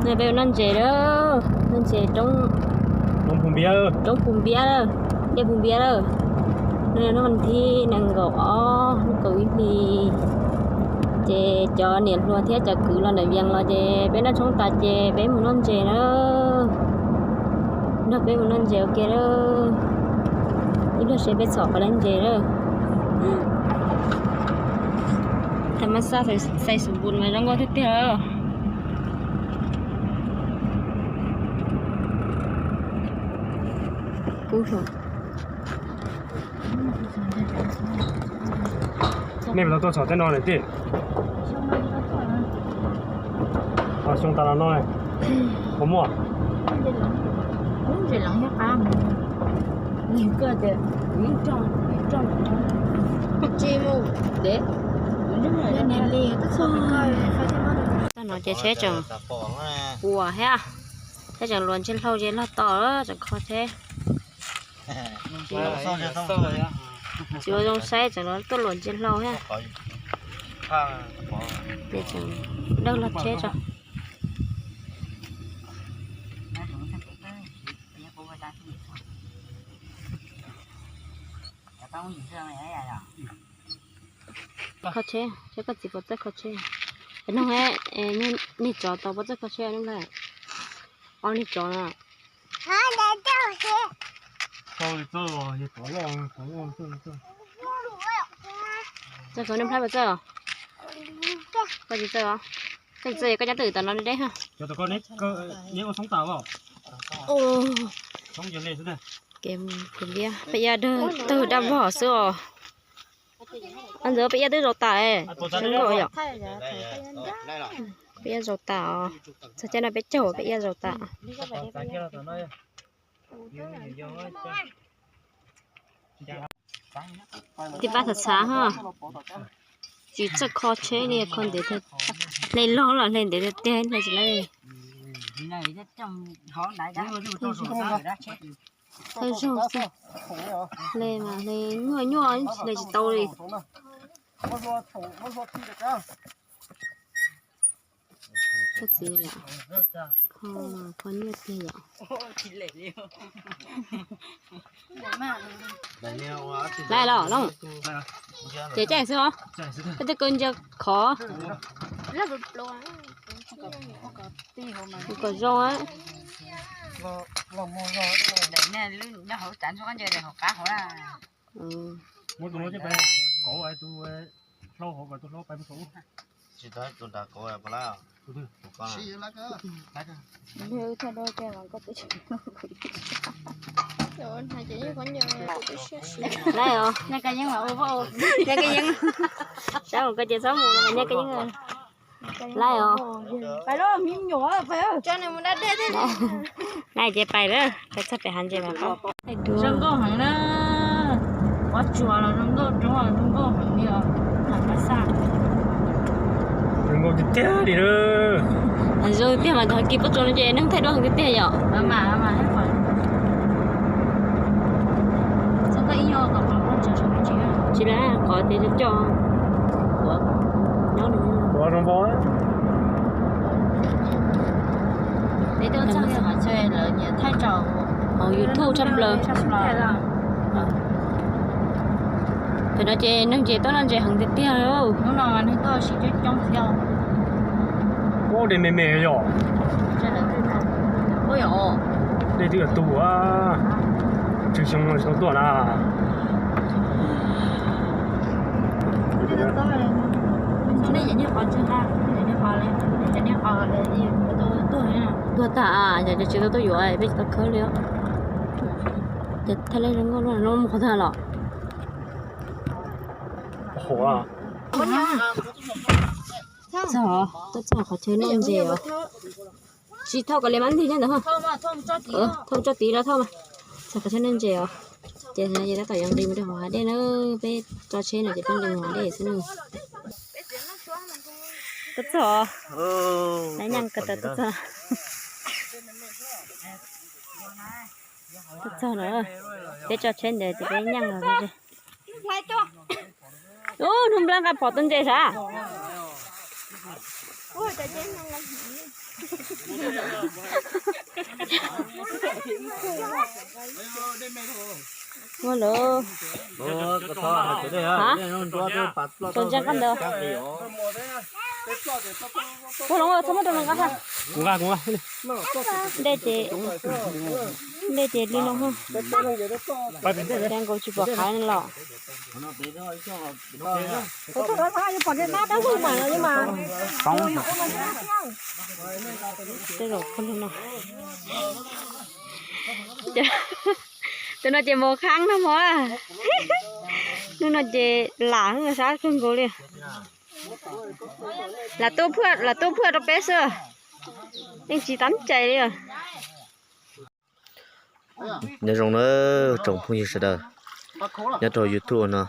Peb ua noj ntses lawm, noj ntses roob, roob Phu Npiab, dej Phu Npiab lawm. Hnub no hnub thib nees nkaum ob, nees nkaum ib hlis, ces cov niam hluas thiab cov kwv los ntawm Vias los ces peb noj tshoob tas ces peb mus noj ntses na. Nrog peb mus noj ntses ua ke lawm. Ib pliag seb peb txhom qhov lab ntses lawm. Tham mas xaj xais xus npus mas zoo nkauj tiag tiag. Kub. Nej puas tau tuaj txhom tej no lawm tij? Xyoo tas los no, puas muaj? Tag no ces tsheb tseem puas thiab, tsheb tseem luas ntsej hlaug ces log to tseem kho tsheb. Tsis ua zoo saib tseem tuaj luas ntsej hlaug thiab. Ces tseem dawb log tsheb tso. Kho tsheb, seb koj txiv puas txawj kho tsheb. Nug, niag tsov tau puas txawj kho tsheb nug lawm. Ob niag tsov no. Txawj kho nug plab puas txawj os? Koj tsis txawj os? Koj tsis txawj koj cab twm tom no deb ha. Peb iab dawb tawg dab vog xwb os. Ntxawm peb iab twb zaus tas, zoo nkauj yom. Peb iab zaus tas os. Txog caij no peb caug peb iab zaus tas. Tij pab txhav txhav ho. Tsis txawj kho tsheb li, kho ntev, hle log los hle ntev tiag tiag hle tsis laib. Thawj zaug xwb, hle mas hle nyuaj nyuaj hle tsis tau li. Koj txiv yom, kho nyuaj tiag yom. Lais los Looj, ces caij xwb os. Koj tej kaw ntsia khov. Kom zoo, Lais os, nyob koj yeeb, saib mus koj ces txhob mus nyob koj yeeb. Lais os. Lais ces pais lawm, pais txog pem hav ntses mas pab. Zoo nkauj heev na. Qhov tsua los zoo nkauj, roob los zoo nkauj heev li os. Tham mas xaj. Zoo nkauj tiag tiag li na. Zoo tiag mas kis pab tso no ces neeg thaij duab heev tiag tiag yom. Tsis lab qhov tias coj coj. Ua zoo npau. Peb tuaj txog qhov chaw lawv nyiam thaij tso hauv YouTube tshaj plaws. Tam no ces neeg ces tuaj noj ntses heev tiag tiag. Ub, dej me me yom. Dej twb yuav tu, tsawg xyoo no tsis tau tuaj na. Tuag tag, yog tsis tau tuaj yuav peb tsis tau khawb li. Ces thaj lej zoo nkauj no mus qhov twg los? Txog, tuaj txog qhov chaw noj ntses os. Tsis thauj kom li mab ntwg nyob ntawd ho. Thauj tso tid los thauj mas. Txog qhov chaw noj ntses os. Ces no ces tab tom yuav nqis mus rau hauv hav dej na, peb tso tsheb no ces peb nqis mus hauv dej xwb na. Tuaj txog, lawv nyeej ko taw tuaj txog. Tuaj txog lawm, peb tso tsheb ntawd ces peb nyeej los. Ub, hnub nplab nqa phom tua ntses sav. Ua lawm. Hab, tso ntseeg koj ntawd. Ua loo txhob muab rau nws nqa. Nqa, nqa. Dej ces, dej ces li no. Ces nkaus tsis pom qab los. Tej zaum pheej li no. Cov no ces mos qab no mog. Hnub no ces lam sab kawg nkaus li. Lam tuaj, lam tuaj phuaj rau peb xwb, yeej tsis tab cai li. Nyob zoo na tsoom phooj ywg sawv daws nyob rau YouTube no.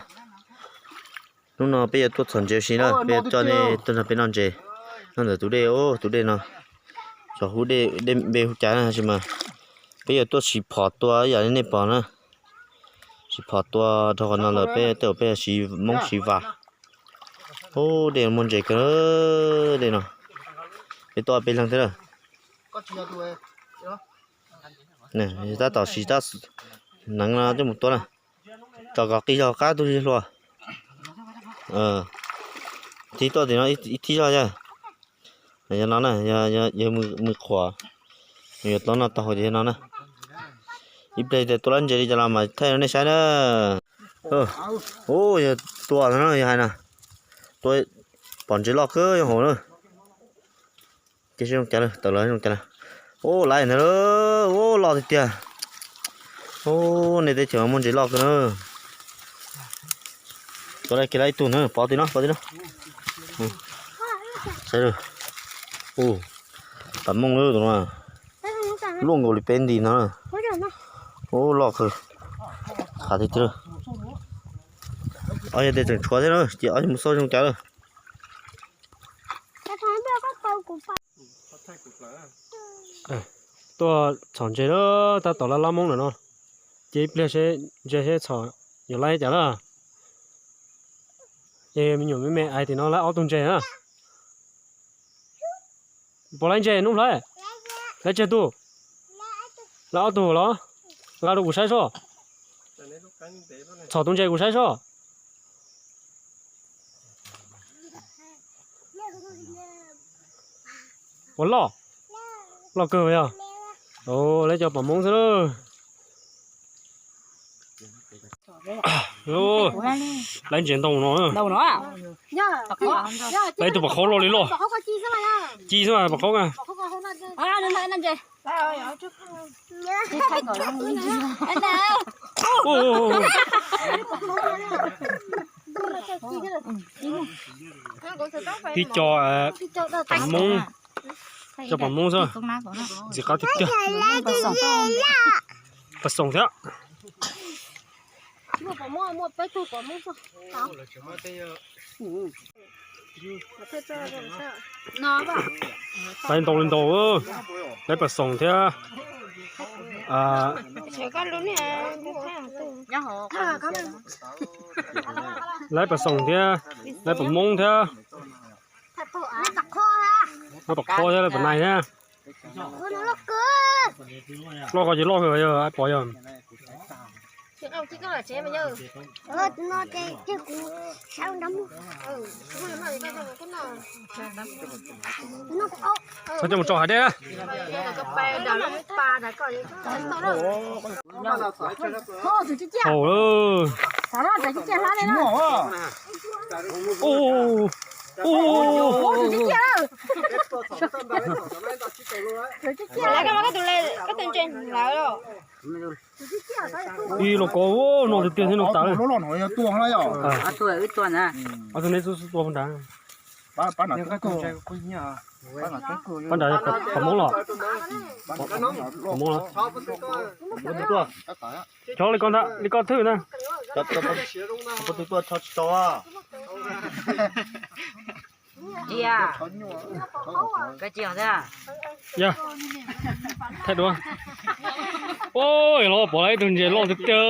Hnub no peb yuav tuaj txhom ntses ua si na, peb yuav coj nej tuaj nrog peb noj ntses. Nyob ntawm tus dej, tus dej no, xyov hu dej, dej npe hu cas na, tab sis mas peb yuav tuaj siv phom tua ib yam li nej pom na. Siv phom tua rau qhov no lawm peb tej zaum peb siv moob siv vas. Ub, dej muaj ntses kawg dej no. Peb tuaj peb leeg thiab na. Tab tom siv tab neev no coj mus tua na. Tso kom qis zog qab tug zig hlua. Thib tuaj tim no ib thib zog yog, yog no na, yog mws qhuav, nws yuav tau noj tau haus ces yog no na. Ib pliag tua lab ntses li cas los mas thaij rau nej saib na. Ub, yog tua no yog hais no, tua pom ntses loj kawg yog hauv na. Ces zoo cas lawm, tawm los zoo cas lawm. Ub, laiv ntag lauj, ub, loj tiag tiag. Ub, nej teb chaws muaj ntses loj kawg na. Tua laiv kiag laiv ib tug na, pov tim no, pov tim no. Saib, ub, pam mooj lawm tus no. Luaj nkaus li peb nti no. Ub, loj kawg. Qab tiag tiag. Ob yog tej tseem tshuav thiab na, ces ob yog mus xauj zoo cas lawm. Tuaj txhom ntses na, tab tom lab lab moob lawm no. Ces ib pliag seb ntses seb txhom yuav laib cas na. Es me nyuam me me ais tim no laib ob tug ntses na. Puas laib ntses Nuj Nplhaib? Laib tsawg tug? Laib ob tug los? Nqa rau kuv saib soj. Txhom tus ntses kuv saib soj. Ua loj, loj kawg yog. Laib cov pom moob xwb lawm. Laib ntses ntau no. Laib tus pom qhaub loj li loj. Ci xwb mas pom qhaub na. Pib co pom moob, co pom moob xwb, ntxim qab tiag tiag. Pas xoom thiab. Laib ntau li ntau, laib pas xoom thiab. Laib pas xoom thiab, laib pas moob thiab. Laib pas qhua thiab, laib pas nais thiab. Loj ko ces loj kawg yog pom yog. Txhob coj mus tso hav dej. Haum lawm. Ib los ko no tiag tiag thiab no tas lawm. Ob tug neb xub xub tua puag nrad. Pab nrad, pom moob los. Pom moob los. Cov li ko ntag, li ko thwj ntag. Yog, thaij duab. Ua los pom lawm ib tug ntses loj tiag tiag.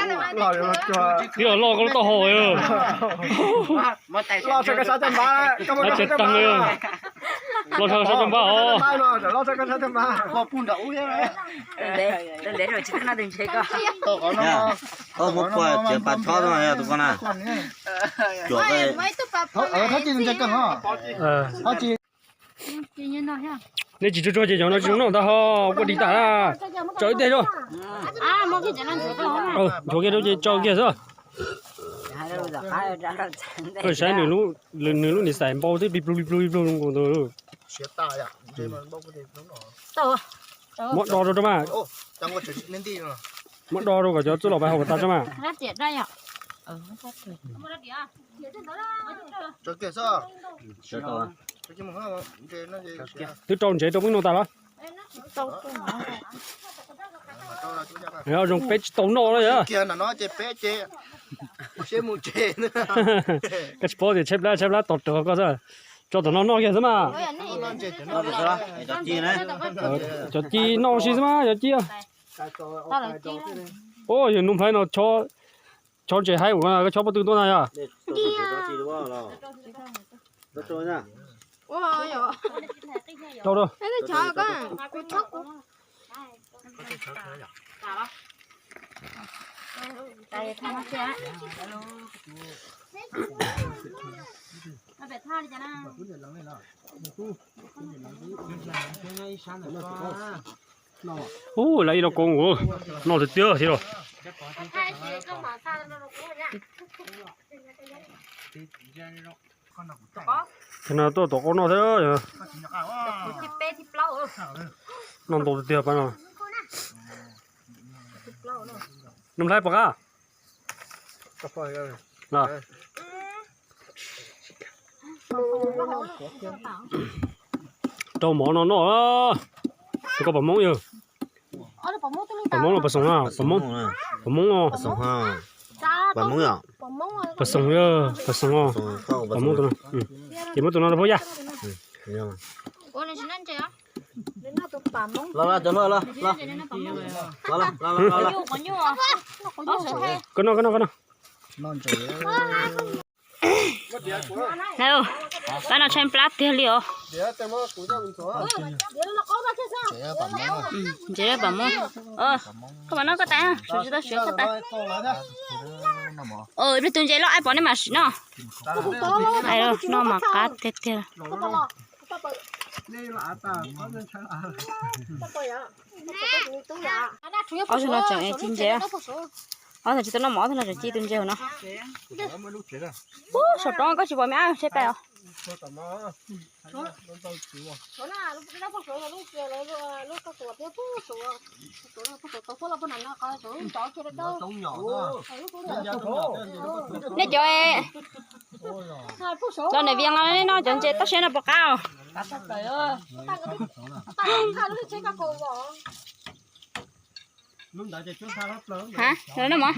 Twb los loj koj lub taub hau. Los txog koj sab caj npab, koj muab koj sab caj npab. Los txog koj sab caj npab os. Koj muab pua txiav pas chob no yog tus koj na. Cuam. Nej tsis tsuag tsuag ces cov no tsis zoo noj ntag ho, koj dig tas na. Tsaws ib teg zoo. Nthuav kiag rau ces tsaws kiag xwb. Saib nws lub niam xais npau twb plig plug plig plug plig plug zoo nkaus ntawd. Muab do rau mas. Muab do rau kom cov txuj lom pais haus kom tas tso mas. Twb rau ntsev rau peb noj tas los? Zoo peb tsis tau noj li. Koj tsis paub tias tshaib plab tshaib plab tos rau koj xwb. Tso tom no noj kiag xwb mas. Cov ci noj si xwb mas cov ci. Ua yog Nuj Nplhaib no chob ntses haib ua koj chob pob tw tuaj na yog. Rau rau. Ub, lawv ib lo koob noj tiag tiag thiab los. Cov no tuaj tom qaub noj thiab. Noj ntau tiag tiag pab no. Nuj Nplhaib pom qab. Rau mov no noj. Koj pom Hmoob yog? Pom Hmoob los pom Xoom na? Pom Hmoob. Pom Hmoob os. Pom Xoom yog pom Xoom os. Pom Hmoob tus no. Ces muab tus no rau puab yaj. Koj noj, koj noj, koj noj. Pab no tshaib plab tiag li os. Ntses pom Hmoob. Koj mam noj koj tas, tsis tau siav koj tas. Ib pliag tus ntses loj ai pom nej mam sim noj. Noj mas qab tiag tiag. Ob tug no tseem ci ntses. Ob tug tsis tau noj mov, ob tug no tseem ci tus ntses hauv no. Ub, saum roob koj tsis pom me ab tshaib plab os. Nej cov los nws vias no nej noj cov ntses toj siab no puas qab os? Ha, los noj mov.